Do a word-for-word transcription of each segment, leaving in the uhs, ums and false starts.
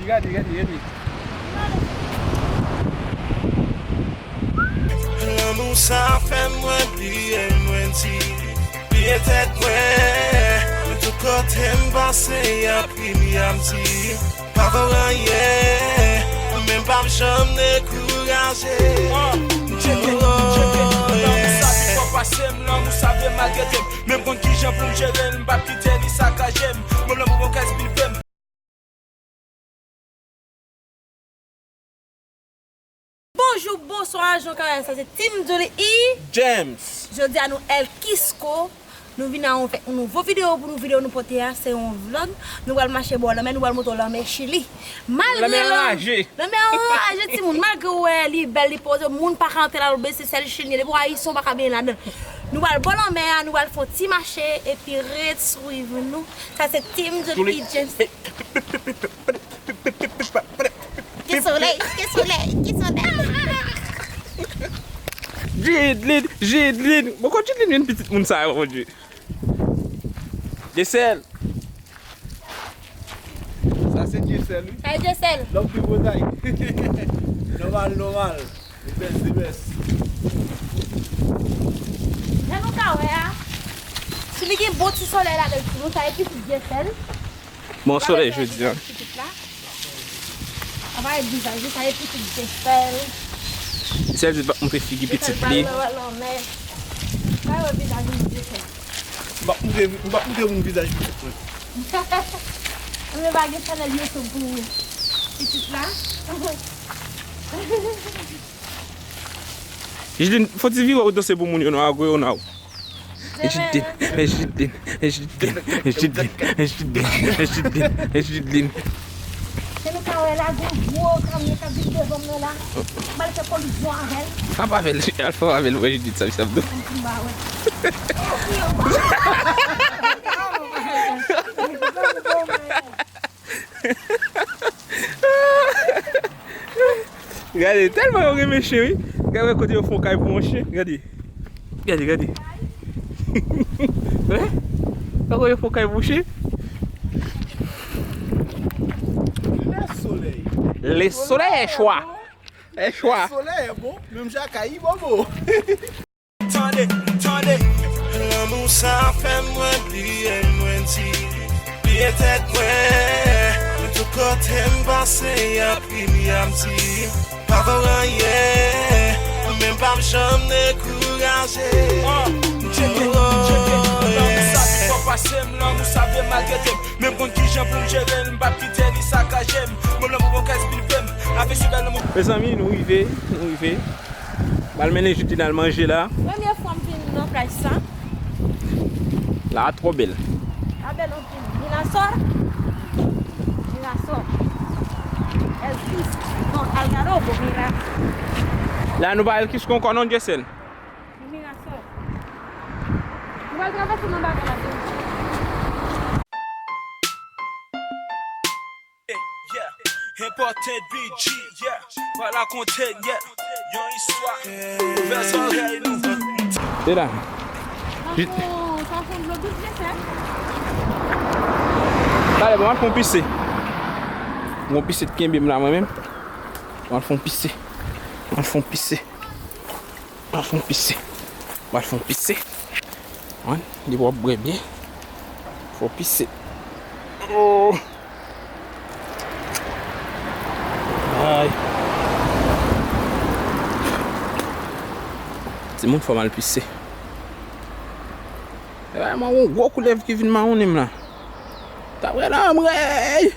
Gade, gade, gade. Lanmou sa fè mwen bliye, mwen di, bliye tèt mwen. Men tout kote m pase, y ap ri m, y ap di, pa fè w anyen, men m p ap janm dekouraje. Tcheke, tcheke, lanmou sa pi fò pase m, lanmou sa vle maltrete m. Men m konn kijan pou m jere l, m p ap kite li sakaje m. Bon, lanmou bon kès vin vre m. Bonjou, bonswa, jan w ka wè sa se Team Julie e James. Jodi a nou El Kisco. Nou vin a yon, fè yon nouvo videyo pou nou. Videyo nou pote a, se yon vlog. Nou pral mache bò lanmè, nou pral monte yon lanmè Chili. Malgre lanmè anraje. Lanmè anraje, timoun. Malgre w wè li bèl, li poze, moun pa ka antre la, l bese, sèl Chili. Depi w Ayisyen, w pa ka benyen ladan. Nou pral bò lanmè a, nou pral fè yon ti mache, epi ret swiv nou. Sa se Team Julie e James. Ki solèy, ki solèy, ki solèy. Jidlin, Jidlin. Bon, kot Jidlin vin pitit moun sa yo, Bondye? Dyesèl. Sa se Dyesèl, wi. Sa se Dyesèl. Lòm pi potay. Nòmal, nòmal. Li bèl, li bèl. Jan nou ka wè a, si li gen bon ti solèy ladan l, nou sa e pitit Dyesèl. Bon solèy jodi a. Apa e vizaj li, sa e pitit Dyesèl. Dyesèl di l p ap montre figi pitit li. Dyesèl pa wè lanmè. Pa wè vizaj li, Dyesèl. M p ap montre, m p ap montre moun vizaj pitit mwen. Mwen pa gen chanèl YouTube pou pitit la. Jidlin, fò ti vire w danse pou moun yo non, a gwe yo nan w. Jidlin, Jidlin, Jidlin, Jidlin, Jidlin, Jidlin, Jidlin. Se nou ka wè la, gon gwo kamyon k ap vin devan mwen la. M pral fè kolizyon avè l. Ap avè l, al fè avè l, wè Jidlin sa, sa ap do. Ann ba wè. Gade, tèlman yo renmen chen, wi. Gade, wè kote yo fè yon kay pou yon chen. Gade. Gade, gade. Wè? Wè kote yo fè yon kay pou chen. Le soleil. Le soleil est chaud. Est chaud. Le soleil est bon, menm jan ak Ayibobo. Tande, tande. Lanmou sa fè mwen bliye, mwen di, bliye tèt mwen. Men tout kote m pase, y ap ri m, y ap di, pa fè w anyen, men m p ap janm dekouraje. Tcheke, tcheke. Lanmou sa pi fò pase m, lanmou sa vle maltrete m. Men m konn kijan pou m jere l, m p ap kite li sakaje m. Bon, lanmou bon kès vin vre m. Afè se bèl lanmou. Mezanmi, nou rive, nou rive. M al mennen Jidlin al manje la. Premye fwa m vin nan plaj sa. La twò bèl. La bèl anpil. Mirasol. Mirasol. El Quis. Non, Algarrobo, Mira. La nou pa El Quisco ankò non, Dyesèl. Mirasol. Nou pral travèse nan bagay la. Yeah, important B G, yeah. Pa rakonte, yeah. Yon istwa ouvè zòrèy nou. Se la. Sa fon, sa fon dlo dous, mesye. Talè, bon, m al fè yon pise. Yon pise t kenbe m la, mwen menm. M al fè yon pise. M al fè yon pise. M al fè yon pise. M al fè yon pise. Wi, depi w ap bwè byen, fò w pise. Oh. Ay. Timoun, fò m al pise. E, mwen, yon gwo koulèv ki vin mawonnen m la. Ta wè la, m rèy.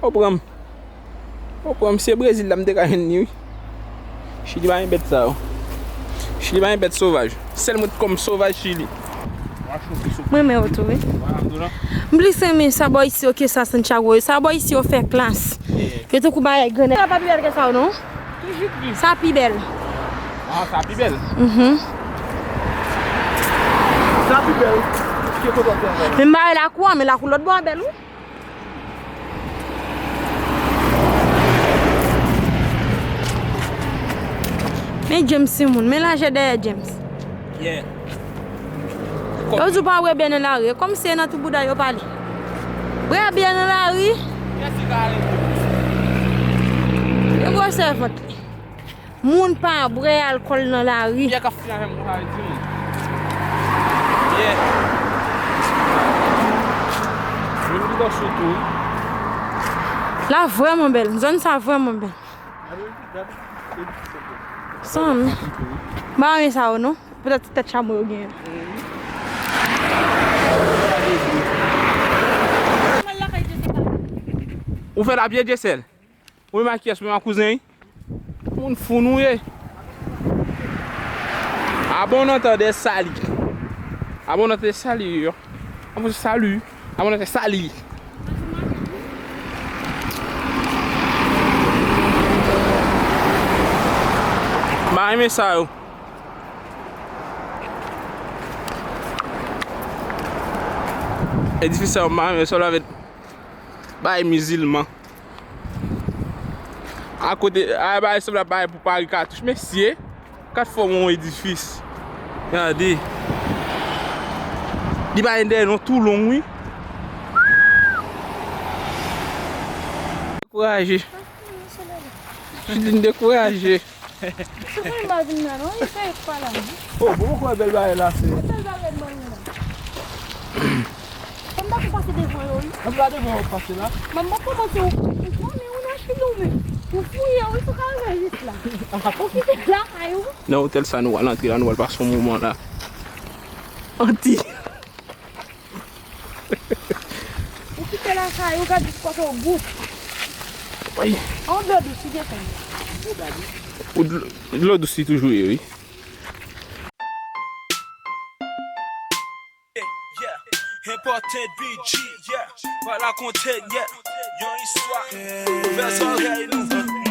Ou pran m. Ou pran m, se Brezil la m te ka jwenn li, wi. Chili pa gen bèt sa yo. Chili pa gen bèt sovaj. Sèl mwen kòm sovaj Chili. Mwen renmen yo tou, wi. M plis renmen sa bò isi yo ke sa Santiago yo. Sa bò isi yo fè klas. Yo tankou bagay grannèg. Sa pa pi bèl ke sa yo, non? Sa pi bèl. Ah, sa pi bèl. Mhm. Sa pi bèl. Ki kote w fè bèl? Men m pa wè lakou a, men lakou lòt bò a bèl, wi. Men James se moun, men lajè dèyè James. Yeah. Yo di w pa bwè byè nan lari, e kòmsi se nan tout bouda yo pale. Bwè byè nan lari. Kiyès ki ka ale? Sèvant li. Moun pa bwè alkòl nan lari. Pyè k ap fin avè m konsa, wi, timoun. Pyè. Menm li dò sou tou, wi. La vrèman bèl. Zòn sa vrèman bèl. Sanm. M pa renmen sa yo, non. Poutèt ti tèt chamo yo genyen. Ou fè l a pye, Dyesèl? Ou menm a kiyès? Ou menm a kouzen, wi? Moun fou nou ye. Abon nan tande sali. Abon nan tande sali, yo. Abon sali. Abon nan tande sali. M pa renmen sa yo. Edifis sa yo, m pa renmen sa yo, avèk bay mizilman. Akote, a, bay sanble ap bay pou pari katouch. Mesye, kat fòm yon edifis. Gade. Li bay dèyè non tou long, wi. Dekouraje. Chidin dekouraje. Se pou li pa vin la, non? Li fè pa la. Oh, bon, mwen kwè bèl bagay la, se. Bèl bagay mwen la. Kòm ta pou pase devan yo, wi. Ann pa devan yo pase la. Mwen pa kòmanse ou. Ou konnen ou nan chili ou menm. Ou fouye, ou sou ka rive jis la. Ou kite lakay ou. Nan otèl sa nou al antre la, nou al pase yon moman la. Anti. Ou kite lakay ou, gad jis kote w bout. Ay. An dlo dous, li gen tan. Ou dlo, dlo dous li toujou ye, wi. Yeah, Important B G, yeah. Pa rakonte, yeah. Yon istwa. Ouvè zòrèy nou.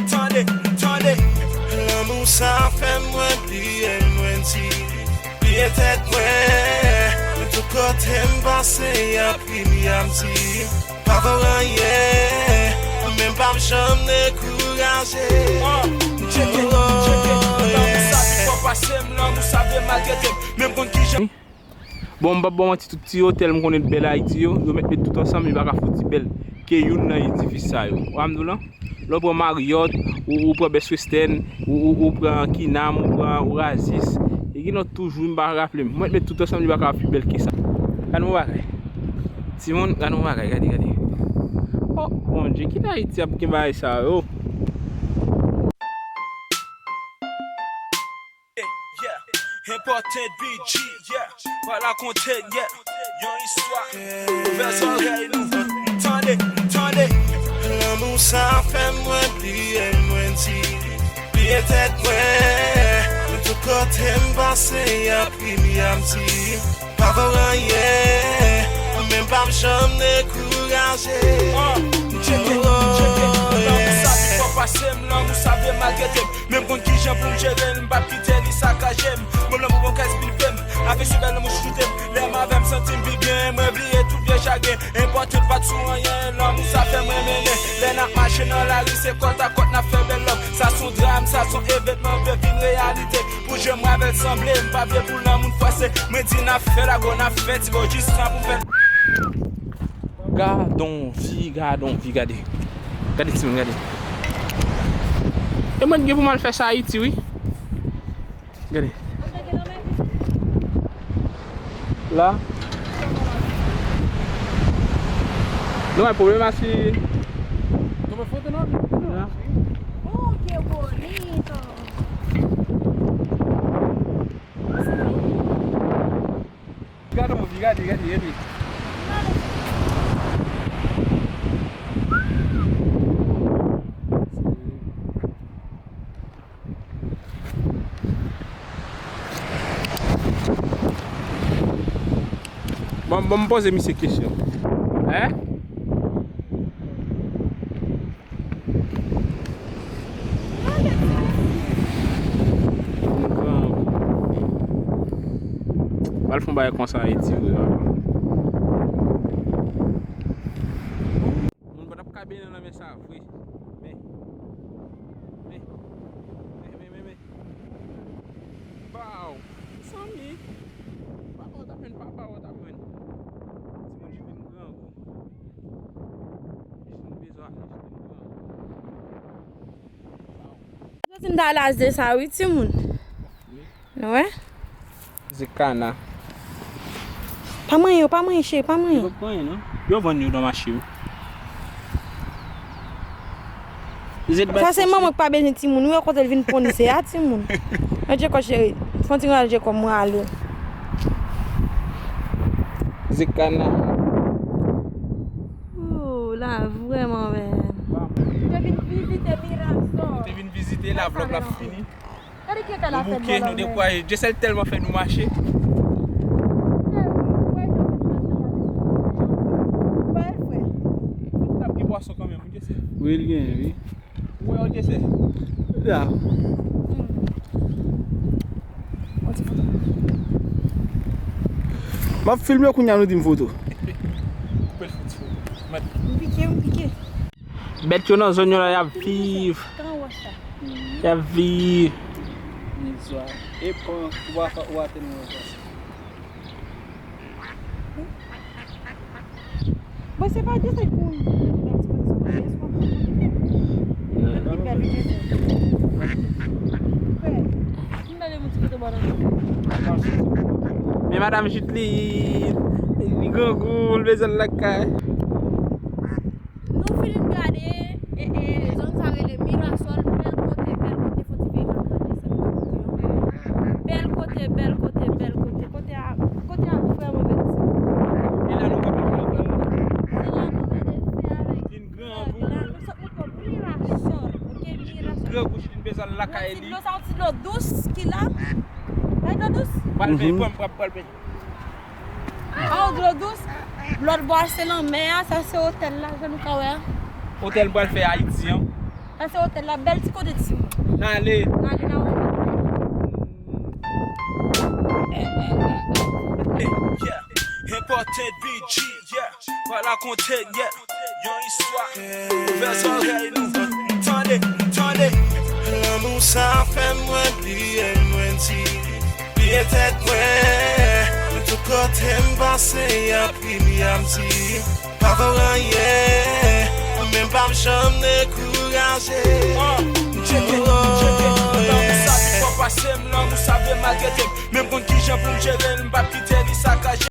Tande, tande. Lanmou sa fè mwen bliye, mwen di. Bliye tèt mwen. Mwen tout kote m pase, y ap ri m, y ap di. Pa vo anyen. Men m p ap janm dekouraje. Ah, tcheke, tcheke. Lanmou sa pi fò pase m, lanmou sa vle maltrete m. Men m konn kijan. Bon, m p ap ba w manti, tout ti otèl m konnen bèl Ayiti yo, yo mèt met tout ansanm, li pa ka fouti bèl ke youn nan edifis sa yo. Ou wè m di w lan? Lè w pran Marriott, ou, ou pran Best Western, ou, ou, ou pran Kinam, ou pran Oasis, e gen lòt toujou, m pa raple m. Mwen met tout ansanm, li pa ka pi bèl ke sa. Gade yon bagay. Timoun, gade yon bagay, gade, gade. Oh, Bondye, kit Ayiti ap gen bagay sa yo. Yeah, Important B G, yeah. Pa rakonte, yeah. Yon istwa. Ouvè zòrèy nou. Tande, tande. Lanmou sa fè mwen bliye, mwen di. Bliye tèt mwen. Men tout kote m pase, y ap ri m, y ap di. Pa vo anyen. Men m p ap janm dekouraje. Ah, tcheke, tcheke. Lanmou sa pi fò pase m, lanmou sa vle maltrete m. Men m konn kijan pou m jere l, m p ap kite li sakaje m. Mwen lanmou bon kès bilpe m, afeksyon bèl lanmou chouchoute m. Lè m avè m santi m pi byen, mwen bliye tout vye chagren. Enpòtan pa t sou anyen, lanmou sa fè mwen mennen. Lè n ap mache nan lari, se kòt a kòt n ap fè bèl lòv. Sa s on dram, sa s on evènman, vle vin reyalite. Pou je m avè l sanble, m pa vle pou lanmou n fwase. Mwen di n ap fè lago, n ap fè ti bo jis tan pou fè. Gadon vi, gadon vi, gade. Gade timoun, gade. E mwen t gen pou m al fè sa Ayiti, wi. Gade. La. No hay problema si. Toma foto, no? Ya. Oh, qué bonito. Gade yon vi, gade, gade, gade. Bon, bon, m poze misye kesyon. Hein? Pral fè yon bagay konsa, Ayiti vre, papa. Moun pa t ap ka benyen nan lanmè sa vre. Men. Men. Men, men, men, men. Baw. Mezanmi. Papa w t ap jwenn, papa w t ap jwenn. Timoun, jwenn grangou. Jwenn bezwen, jwenn grangou. Baw. Santi m ta ale a ze sa wi, timoun. Nou wè? Ze kana. Pa manyen yo, pa manyen, cheri, pa manyen. Yo pa manyen, non. Yo vann yo nan mache yo. Ze de bèt. Sa se manman ki pa bezwen timoun. Ou wè kote l vin ponn ze a, timoun. An Djeko, cheri. Fè yon ti rale Djeko, mwen ale. Ze kana. Ooh, la vrèman bèl. Te vin vizite Mirasol. Te vin vizite, la vlòg la fini. Gade ki eta l ap fè bò la. Nou bouke, nou dekwaye. Djessel tèlman fè nou mache. Ou t ap gen pwason kanmenm, wi, Djessel. Wi, l genyen, wi. Ou wè yo, Djessel? Ya. M ap filme kounya, nou di m foto. Koupe l fouti foto. M pike, m pike. Bèt yo nan zòn yo la, y ap viv. Y ap viv. Bon, se pa de sa pou. Men madanm Jitli, li grangou, l bezwen l lakay. Nou fin gade, e, e, zòn sa rele Mirasol, bèl kote, bèl kote, fò ti veye gade, se bèl kote, bèl kote, bèl kote. Kote a, kote a vrèman bèl, ti. E la nou kanpe pou nou. Se la nou mete fè avèk. Vin grangou. La, nou sot nou pran Mirasol, oke, Mirasol. Grangou, Jitli bezwen l lakay li. Yon ti dlo, sa yon ti dlo dous ki la. Bay dlo dous. Pral ben, pran, pral, pral ben. Pa yon dlo dous. Lòt bò a se lanmè a, sa se otèl la, jan nou ka wè a. Otèl m pral fè Ayiti an. Sa se otèl la, bèl ti kote ti. N ale. N ale nan otèl. Yeah. Important B G, yeah. Pa rakonte, yeah. Yon istwa. Ouvè zòrèy nou. Tande, tande. Lanmou sa fè mwen bliye, mwen di. Bliye tèt mwen, men tout kote m pase, y ap ri m, y ap di, pa fè w anyen, men m p ap janm dekouraje. Tcheke, tcheke, lanmou sa pi fò pase m, lanmou sa vle maltrete m, men m konn kijan pou m jere l, m p ap kite li sakaje.